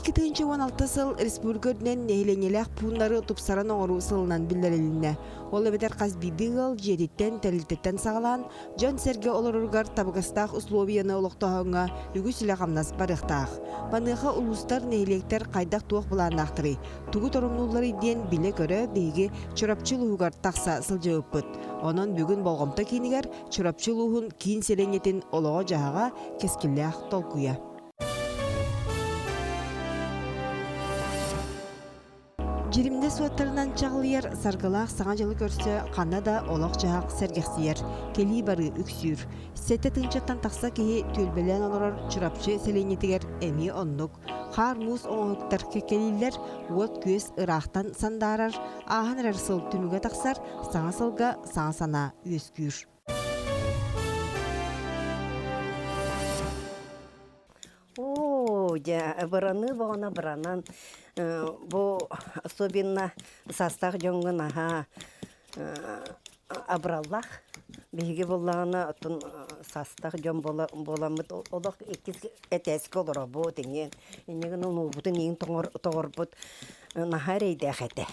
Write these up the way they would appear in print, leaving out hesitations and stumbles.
2016 сыл республика үрдүнэн нэһилиэнньэлээх пууннары тупсаран оҥоруу сылынан биллэрилиннэ. Ол эбэтэр хас биирдии ыал дьиэтиттэн, тэрилтэттэн саҕалаан, дьон-сэргэ олороругар табыгастаах условияны олохтооһуҥҥа үгүс үлэ-хамнас барыахтаах. Маныаха улуустар, нэһилиэктэр хайдах-туох былааннаахтарый, тугу торумнуулларый диэн билэ-көрө биһиги Чурапчы улууһугар тахса сылдьыбыппыт. Онон бүгүн болҕомто киинигэр Чурапчы улууһун киин сэлиэнньэтин олоҕо-дьаһаҕа, кэскиллээх толкуйа. Дьиримнэ суоттарынан чаҕылыйар саргылаах Саҥа дьылы көрсө ханна да олох-дьаһах сэргэхсийэр, кэлии-барыы үксүүр. Сэттэ тыһыынчаттан тахса киһи түөлбэлээн олорор Чурапчы сэлиэнньэтигэр эмиэ оннук. Хаар-муус оҥоһуктар кэккэлииллэр, уот-күөс ыраахтан сандаарар, ааһан эрэр сыл түмүгэ тахсар, саҥа сылга саҥа санаа үөскүүр. Оо, дьэ, быраныы боҕоно быранан, бу особенно саастаах дьоҥҥо наһаа абыраллаах. Биһиги буоллаҕына оттон саастаах дьон буоламмыт олох иккис этээскэ олоробут иҥин. Инньэ гынан уубутун иҥин тоҕорбут наһаа эрэйдээх этэ.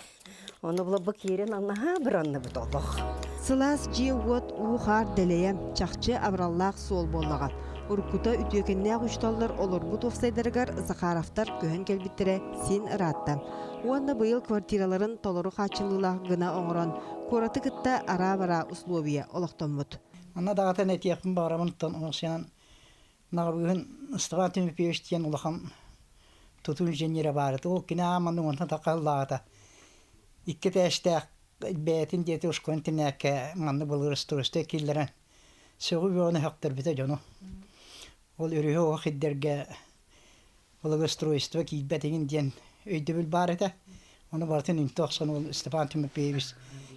Ону була бу киирэн наһаа быранныбыт олох. Сылаас дьиэ-уот, уу-хаар дэлэйэ, чахчы абыраллаах суол буоллаҕа. Уруккута үтүөкэннээх учууталлар олорбут уопсайдарыгар Захаровтар көһөн кэлбиттэрэ син ыраатта. Уонна быйыл квартираларын толору хааччыллыылаах гына оҥорон, куораты кытта араа-бараа условия олохтоммут. Манна даҕатан этиэхпин баҕарабын оҥсуйан Наҕабыыһын Степан Тимофеевич диэн улахан тутуу инженерэ баар этэ. Ол кини ааманы уонна такаллаата. Икки этээстээх бэйэтин диэти ушкуон тинээккэ маннык былыр устройство киллэрэн сөҕү бөҕөнү сөхтөрбүтэ дьону. Ол өрүһү оһох ирдэргэ благоустройство киирбэт игин диэн өйдөбүл баар этэ. Ону барытын үнтү охсон ол Степан Тимофеевич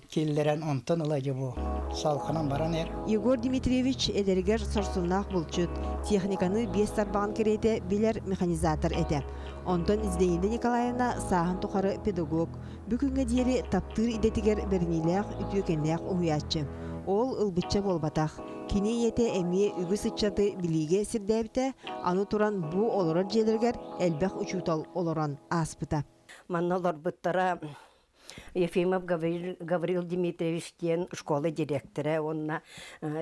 киллэрэн онтон ыла дьэ бу салҕанан баран эр. Егор Дмитриевич эдэригэр сорсуннаах булчут, техниканы биэс тарбаҕын кэриэтэ билэр механизатор этэ. Онтон Зинаида Николаевна сааһын тухары педагог, бу күҥҥэ диэри таптыыр идэтигэр бэриниилээх, үтүөкэннээх уһуйааччы. Ол ылбычча буолбатах. Кини ийэтэ эмиэ үгүс ыччаты билиигэ сирдээбитэ, аны туран бу олорор дьиэлэригэр элбэх учуутал олорон ааспыта. Манна олорбуттара Ефимов Гаврил, Гаврил Дмитриевич диэн школа директора уонна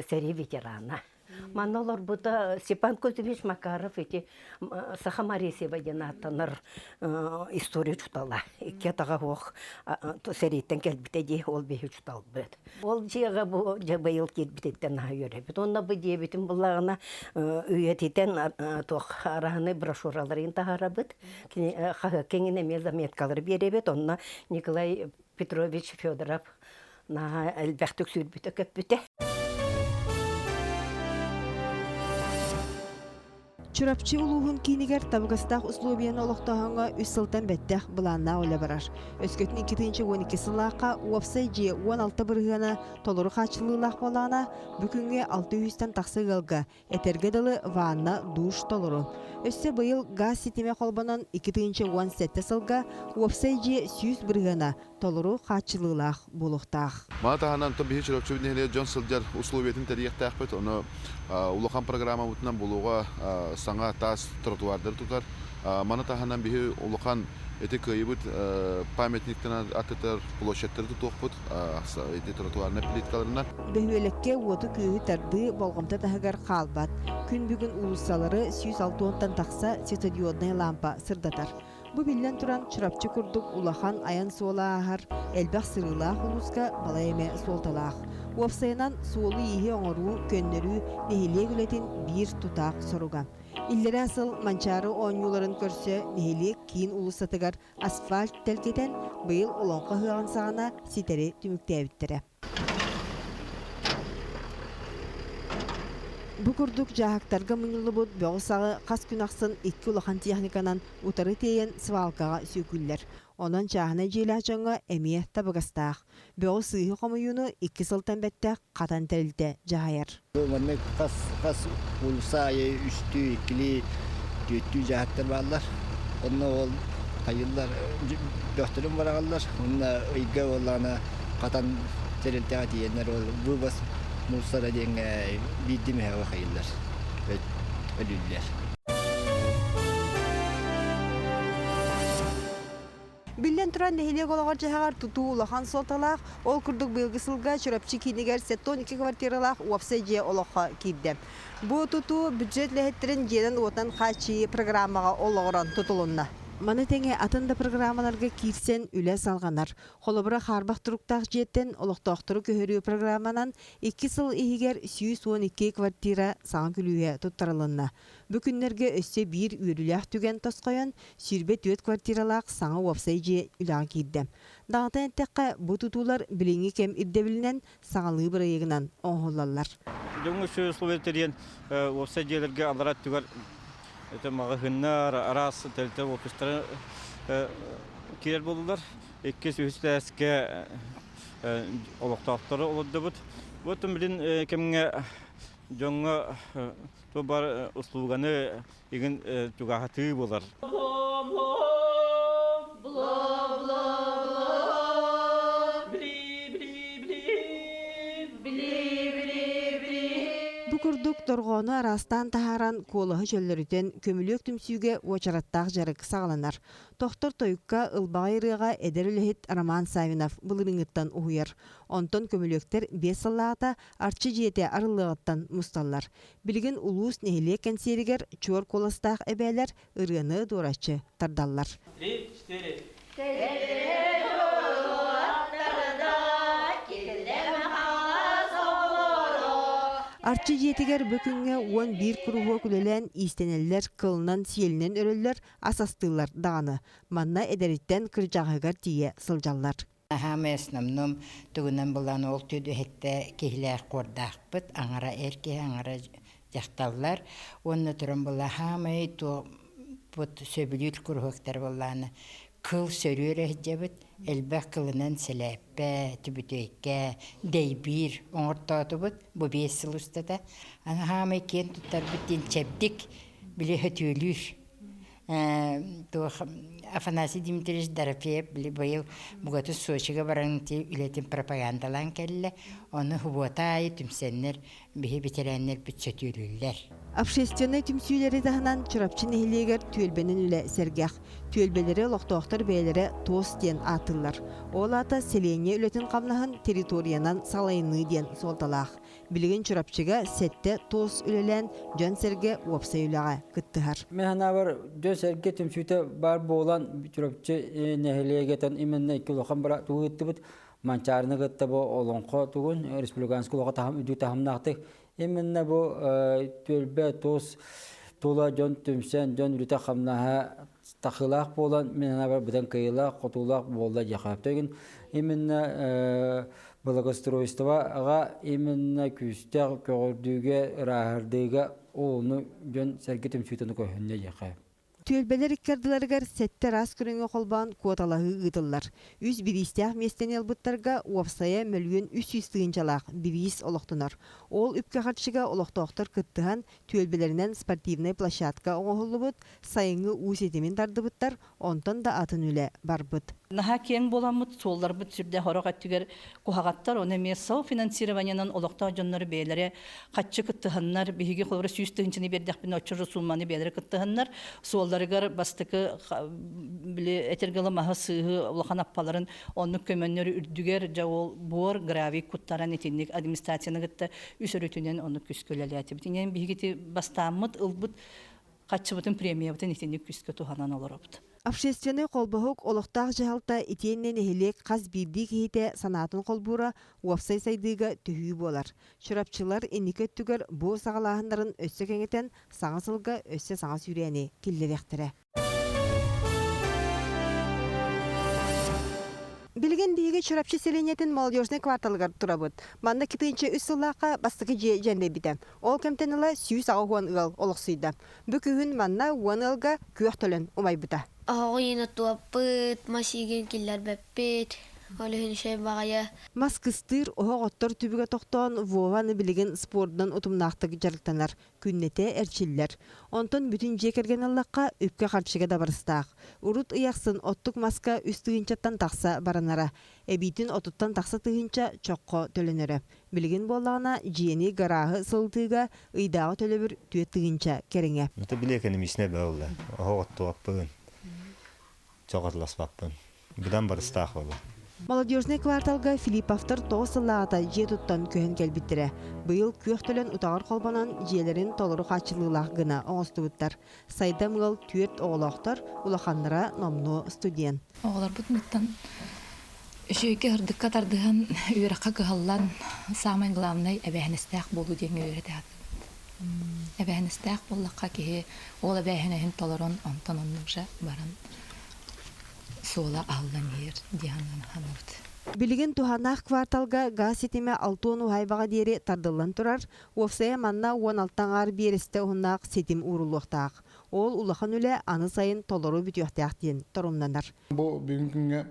сэрии ветерана. Манна олорбута Степан Кузьмич Макаров ити Саха Марисева диэн ааттанар история учуутала. Икки атаҕа суох сэрииттэн кэлбитэ дии, ол биһи учууталбыт. Ол дьиэҕэ бу дьэ быйыл киирбититтэн наһаа үөрэбит. Уонна бу дьиэбитин буллаҕына үйэтитэн туох араһыны брошюраларын таһаарабыт. Кини хаһыакка иҥин эмиэ заметкалары биэрэбит. Онно Николай Петрович Федоров наһаа элбэхтик сүүрбүтэ-көппүтэ. Чурапчы улууһун киинигэр табыгастаах условияны олохтооһуҥҥа үс сылтан бэттэх былааннаах үлэ барар. Өскөтүн 2012 сыллаахха уопсай дьиэ 16 бырыһыана толору хааччыллыылаах буоллаҕына, бу күҥҥэ 600-тэн тахса ыалга, этэргэ дылы, ванна, душ толору. Өссө быйыл гаас ситимэ холбонон 2017 сылга уопсай дьиэ 100 бырыһыана толору хааччылыылаах буолуохтаах. Маны таһынан онтон биһи Чурапчыбыт нэһилиэгэр дьон сылдьар условиятын тэрийиэхтээхпит. Ону улахан программабытынан булууга саҥа таас тротуардары тутар. Маны таһынан биһи улахан ити кыайыбыт памятниктарын аттытар площадьтары тутуохпут ити тротуарнай плиткаларынан. Бөһүөлэккэ уоту-күөһү тардыы болҕомто таһыгар хаалбат. Күн бүгүн уулуссалары 160-тан тахса светодиоднай лаампа сырдатар. Бу биллэн туран, Чурапчы курдук улахан айан суола ааһар, элбэх сырыылаах улууска балай эмэ суолталаах. Уопсайынан, суолу-ииһи оҥоруу, көннөрүү нэһилиэк үлэтин биир тутаах соруга. Иллэрээ сыл Манчаары оонньууларын көрсө нэһилиэк киин уулуссатыгар асфальт тэлгэтэн, быйыл Олоҥхо ыһыаҕын саҕана ситэри түмүктээбиттэрэ. Бу курдук дьааһыктарга мунньуллубут бөҕү-саҕы хас күн ахсын икки улахан техниканан утары тиэйэн свалкаҕа сүүкүүллэр. Онон чааһынай дьиэлээх дьоҥҥо эмиэ табыгастаах. Бөҕү-сыыһы хомуйууну икки сылтан бэттэх хатан тэрилтэ дьаһайар. Маннык хас хас уулусса аайы үстүү, иккилии, түөртүү дьааһыктар бааллар. Онно ол хайыллар бөхтөрүн быраҕаллар. Уонна ыйга буоллаҕына хатан тэрилтэҕэ тиийэннэр ол вывоз мусора диэҥҥэ биирдии мөһөөҕү хайыллар, өлүүллэр. туран, нэһилиэк олоҕор-дьаһаҕар тутуу улахан суолталаах. Ол курдук быйылгы сылга Чурапчы киинигэр 72 квартиралаах уопсай дьиэ олоххо киирдэ. Бу тутуу бюджет үлэһиттэрин дьиэнэн-уотунан хааччыйыы программаҕа олоҕуран тутулунна. Маны тэҥэ атын да программаларга киирсэн үлэ салҕанар. Холобура, хаарбах туруктаах дьиэттэн олохтоохтору көһөрүү программанан 2 сыл иһигэр 112 квартира саҥа күлүүһэ туттарылынна. Бу күннэргэ өссө биир үөрүүлээх түгэн тосхойон, 24 квартиралаах саҥа уопсай дьиэ үлэҕэ киирдэ. Даҕатан эттэххэ, бу тутуулар билиҥҥи кэм ирдэбилинэн саҥалыы бырайыагынан оҥоһуллаллар. Дьоҥҥо үчүгэй условия тэрийэн уопсай дьиэлэргэ аллараа өттүгэр это маҕаһыыннар, араас тэрилтэ офистара киирэр буоллулар. Иккис, үһүс этээскэ олохтоохтору олордубут. Бу билин кэмҥэ дьоҥҥо бу бар услуганы игин чугаһатыы буолар. Бу курдук дорҕоону араастаан таһааран куолаһы чөллөрүтэн көмүлүөк түмсүүгэ уочараттаах дьарык саҕаланар. Тохтор тойукка ылбаҕай ырыаҕа эдэр үлэһит Роман Савинов былырыыҥҥыттан уһуйар. Онтон көмүлүөктэр биэс сыллааҕыта Арчы дьиэтэ арыллыаҕыттан мусталлар. Билигин улуус нэһилиэк кэнсиэригэр чуор куоластаах эбээлэр ырыаны дуораччы тардаллар. Три, четыре. Арчы дьиэтигэр бу күҥҥэ 11 куруһуок үлэлээн иистэнэллэр, кылынан, сиэлинэн өрөллөр, ас астыыллар даҕаны. Манна эдэриттэн кырдьаҕаһыгар тиийэ сылдьаллар. Хаамай основном тугунан булан ол түөдэһиттэ киһилээх куордаахпыт, аҥара эр киһи, аҥара дьахталлар. Уонна туран була хаамай туохпут сөбүлүүр куруһуоктар буоллаана кыл сөрүөр иһдьэбит, элбэх кылынан сэлээппэ, түбүтүөйкэ, дэйбиир оҥортоотубут бу 5 сыл устата. Аны хаамай киэн туттарбыт диэн чэбдик били хөтүөлүүр туох Афанасий Дмитриевич Дорофеев били быйыл бугаты Сочига баран үлэтин пропагандалаан кэллэ. Ону субуота аайы түмсэннэр биһи бэтэрээннэрбит сөтүөлүүллэр. Общественнай түмсүүлэри таһынан Чурапчы нэһилиэгэр түөлбэнэн үлэ сэргэх. Түөлбэлэри олохтоохтор бэйэлэрэ ТОС диэн ааттыыллар. Ол аата сэлиэнньэ үлэтин-хамнаһын территориянан салайыныы диэн суолталаах. Билигин Чурапчыга сэттэ ТОС үлэлээн дьон-сэргэ уопсай үлэҕэ кыттыһар. Мин санаабар, дьон-сэргэ түмсүүтэ баар буолан Чурапчы нэһилиэгэтэн именно икки улахан бара тугу ыыттыбыт. Манчаарыны кытта бу олоҥхо тугун республиканскай улахан таһым үрдүк таһымнаахтык именно бу түөлбэ ТОС тула дьон түмсэн, дьон үлэтэ хамнаһа тахыылаах буолан мин санаабар быдан кыайыылаах, хотуулаах буолла диэххэ. Төгүн именно Благоустройствоҕа именно күүстээх көҕөрдүүгэ, ырааһырдыыга ууну дьон сэргэ түмсүүтүн көһүннэ диэххэ. Түөлбэлэр икки ардыларыгар сэттэ араас көрүҥү холбоон куоталаһыы ыытыллар. Үс бириистээх миэстэни ылбыттарга уопсайа мөлүйүөн 300 тыһыынчалаах бириис олохтонор. Ол үпкэ-харчыга олохтоохтор кыттыһан, түөлбэлэринэн спортивнай площадка оҥоһуллубут, сайыҥҥы уу ситимин тардыбыттар, онтон да атын үлэ барбыт. Наһаа киэҥ буоламмыт, суолларбыт сүрдээх орох өттүгэр куһаҕаттар, ону эмиэ софинансированиенан олохтоох дьоннор бэйэлэрэ хаччы кыттыһаннар, биһиги холобура 100 тыһыынчаны биэрдэхпинэ оччо суумманы бэйэлэрэ кыттыһаннар, суолларыгар бастакы били этэргэлэ маһы сыыһы улахан аппаларын оннук көмөннөр үрдүгэр дьэ ол буор гравий куттаран итинник администрацияны кытта үс өрүтүнэн оннук күскэ үлэлээтибит. Инэн биһиги бастааммыт ылбыт хаччыбытын премиябытын итинник күскэ туһанан олоробут. Общественнай холбоһук олохтоох дьаһалта итиэннэ нэһилиэк хас биирдии киһитэ санаатын холбуура уопсай сайдыыга төһүү буолар. Чурапчылар инники өттүгэр бу саҕалааһыннарын өссө кэҥэтэн, саҥа сылга өссө саҥа сүүрээни киллэриэхтэрэ. Билигин биһиги Чурапчы сэлиэнньэтин Молодежнай кварталыгар турабыт. Манна 2003 сыллаахха бастакы дьиэ дьэндэйбитэ. Ол кэмтэн ыла 180 ыал олохсуйда. Бу күһүн манна уон ыалга күөх төлөн умайбыта. Оһоҕу иин оттуоппут, мас иигин киллэрбэппит, ол иһин үчүгэй баҕайы. Мас кыстыыр, оһох оттор түбүгэ тохтоон Вованы билигин спордунан утумнаахтык дьарыктанар, күннэтэ эрчиллэр. Онтон бүтүн дьиэ кэргэн ыллахха, үпкэ-харчыга да барыстаах. Урут ый ахсын оттук маска үс тыһыынчаттан тахса баранара. Эбиитин отуттан тахса тыһыынча чоххо төлөнөрө. Билигин буоллаҕына, дьиэни, гарааһы сылытыыга ыйдааҕы төлөбүр 4 тыһыынча кэриҥэ. Это били экономичнай бөҕө. Оһох оттуоппун, чоҕотласпаппын. Быдан барыстаах буолла. Молодежнай кварталга Филипповтар тоҕус сыллааҕыта дьиэ туттан көһөн кэлбиттэрэ. Быйыл күөх төлөн утаҕар холбонон дьиэлэрин толору хааччыллыылаах гына оҥостубуттар. Сайдам ыал түөрт оҕолоохтор, улаханнара номнуо студент. Оҕолорбутуттан үчүгэйгэ сырдыкка тардыһан, үөрэххэ кыһаллан, саамай главнай эбээһинэстээх буолуу диэҥҥэ үөрэтэ Эбээһинэстээх буоллахха киһи ол эбээһинэһин толорон онтон оннук же баран суола аһыллан иһэр дии санаабыт. Билигин туһааннаах кварталга гаас ситимэ 60 уһаайбаҕа диэри тардыллан турар, уопсайа манна 16 аҥаар биэрэстэ уһуннаах ситим ууруллуохтаах. Ол улахан үлэ аны сайын толору бүтүөхтээх диэн торумнанар. Бу бүгүн күҥҥэ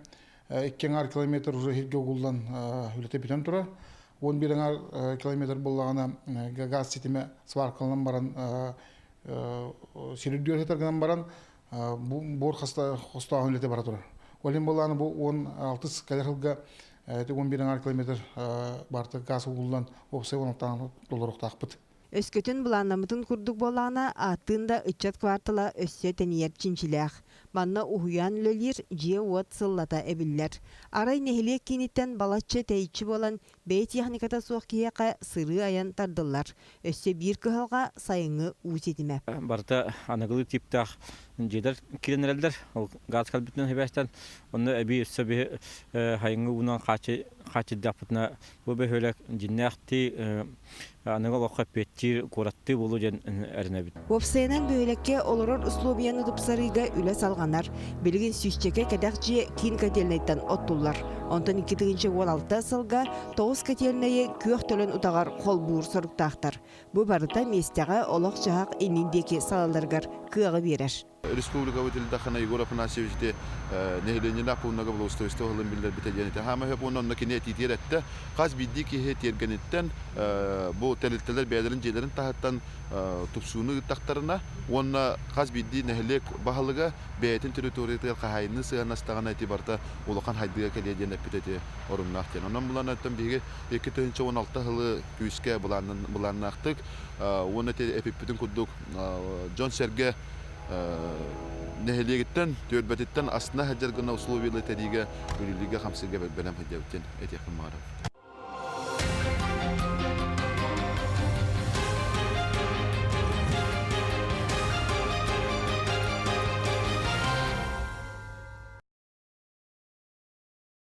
икки аҥаар километр уже иһиргэ угуллан үлэтэ бүтэн турар. 11 аҥаар километр буоллаҕына газ ситимэ сваркаланан баран сирирдүөр сытар гынан баран буор хостооһун үлэтэ бара турар. Ол иһин буоллаҕына бу 16 кэлэр сылга 11 аҥаар километр барыта газ угуллан уопсай уонтан толоруохтаахпыт. Өскөтүн былааннаммытын курдук буоллаҕына, ааттыын да ыччат квартала өссө тэнийэр чинчилээх. Манна уһуйаан үлэлиир, дьиэ-уот сыллата эбиллэр. Арай нэһилиэк кииниттэн балачча тэйиччи буолан, бэйэ техниката суох киһиэхэ сырыы-айан тардыллар. Өссө биир кыһалҕа сайыҥҥы уу ситимэ. Барыта аныгылыы типтаах дьиэлэр киирэн эрэллэр. Ол газ кэлбитинэн сибээстэн онно эбии өссө биһи сайыҥҥы уунан хааччыйдахпытына бу бөһүөлэк дьиннээхтии аныгы олоххо эппиэттиир куораттыы буолуо диэн эрэнэбит. Уопсайынан бөһүөлэккэ олорор услуобуйаны тупсарыыга үлэ салҕанар. Билигин сүүсчэкэ кэтэх дьиэ киин котельнайтан оттуллар. Онтон 2016 сылга тоҕус котельнайы күөх төлөн утаҕар холбуур соруктаахтар. Бу барыта миэстэҕэ олох-дьаһах иннин диэки салалларыгар кыаҕы биэрэр. Республикабыт Ил Дархана Егор Афанасьевич ити нэһилиэнньэлээх пууннага благоустройство ыһыллан биллэрбитэ диэн этэ. Хаама сөп уонна онно кини этиитигэр эттэ. Хас биирдии киһи тиэргэниттэн бу тэрилтэлэр бэйэлэрин дьиэлэрин таһыттан тупсууну ыыттахтарына уонна хас биирдии нэһилиэк баһылыга бэйэтин территориятыгар хаһаайынныы сыһыаннастаҕына ити барыта улахан хайдыга кэлиэ диэн эппит эти оруннаах диэн. Онон булан оттон биһиги 2016 сылы күүскэ былааннаахтык уонна ити эпиппитин курдук дьон-сэргэ нэһилиэгиттэн, түөлбэтиттэн астына сылдьар гына условиялары тэрийиигэ, үлэлииргэ, хамсыырга бэлэм сылдьабыт диэн этиэхпин баҕарабын.